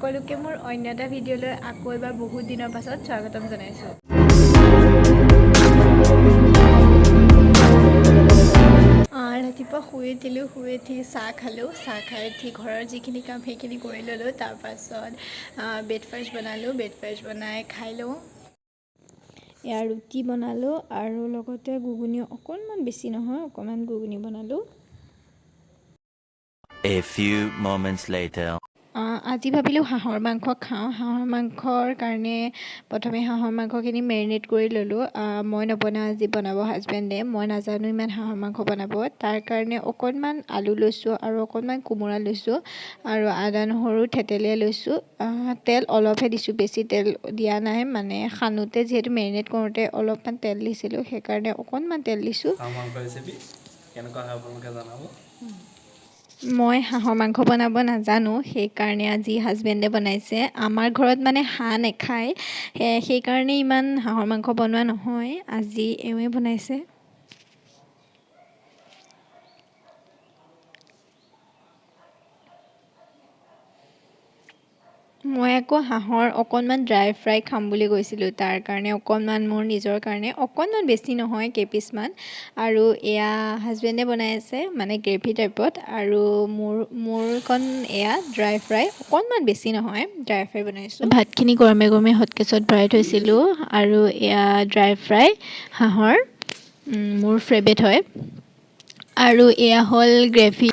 সকলোকে মোৰ অন্য এটা ভিডিঅ'লৈ আকৌ এবাৰ বহুত দিনৰ পাছত স্বাগতম জনাইছোঁ। ৰাতিপুৱা শুই উঠিলোঁ। শুই উঠি চাহ খালোঁ। চাহ খাই উঠি ঘৰৰ যিখিনি কাম সেইখিনি কৰি ল'লোঁ। তাৰপাছত ব্ৰেকফাষ্ট বনালোঁ। ব্ৰেকফাষ্ট বনাই খাই লওঁ। এয়া ৰুটি বনালোঁ আৰু লগতে ঘুগুনি অকণমান, বেছি নহয়, অকণমান ঘুগুনি বনালোঁ। A few moments later. আজি ভাবিলোঁ হাঁহৰ মাংস খাওঁ। হাঁহৰ মাংসৰ কাৰণে প্ৰথমে হাঁহৰ মাংসখিনি মেৰিনেট কৰি ল'লোঁ। মই নবনাওঁ আজি, বনাব হাজবেণ্ডে। মই নাজানো ইমান হাঁহৰ মাংস বনাব। তাৰ কাৰণে অকণমান আলু লৈছোঁ আৰু অকণমান কোমোৰা লৈছোঁ আৰু আদা নহৰু থেতেলিয়াই লৈছোঁ। তেল অলপহে দিছোঁ, বেছি তেল দিয়া নাই। মানে সানোতে যিহেতু মেৰিনেট কৰোঁতে অলপমান তেল দিছিলোঁ, সেইকাৰণে অকণমান তেল দিছোঁ। হাঁহ মাংস ৰেচিপি কেনেকুৱা হয় আপোনালোকে জনাব। মই হাঁহৰ মাংস বনাব নাজানো, সেইকাৰণে আজি হাজবেণ্ডে বনাইছে। আমাৰ ঘৰত মানে হাঁহ নেখায়, সেইকাৰণে ইমান হাঁহৰ মাংস বনোৱা নহয়। আজি এওঁৱে বনাইছে। মই আকৌ হাঁহৰ অকণমান ড্ৰাই ফ্ৰাই খাম বুলি কৈছিলোঁ। তাৰ কাৰণে অকণমান মোৰ নিজৰ কাৰণে অকণমান, বেছি নহয়, কেইপিচমান। আৰু এয়া হাজবেণ্ডে বনাই আছে, মানে গ্ৰেভি টাইপত, আৰু মোৰকণ এয়া ড্ৰাই ফ্ৰাই অকণমান, বেছি নহয়, ড্ৰাই ফ্ৰাই বনাইছোঁ। ভাতখিনি গৰমে গৰমে হটকেছত ভৰাই থৈছিলোঁ। আৰু এয়া ড্ৰাই ফ্ৰাই হাঁহৰ, মোৰ ফেভৰেট হয়। আৰু এয়া হ'ল গ্ৰেভি।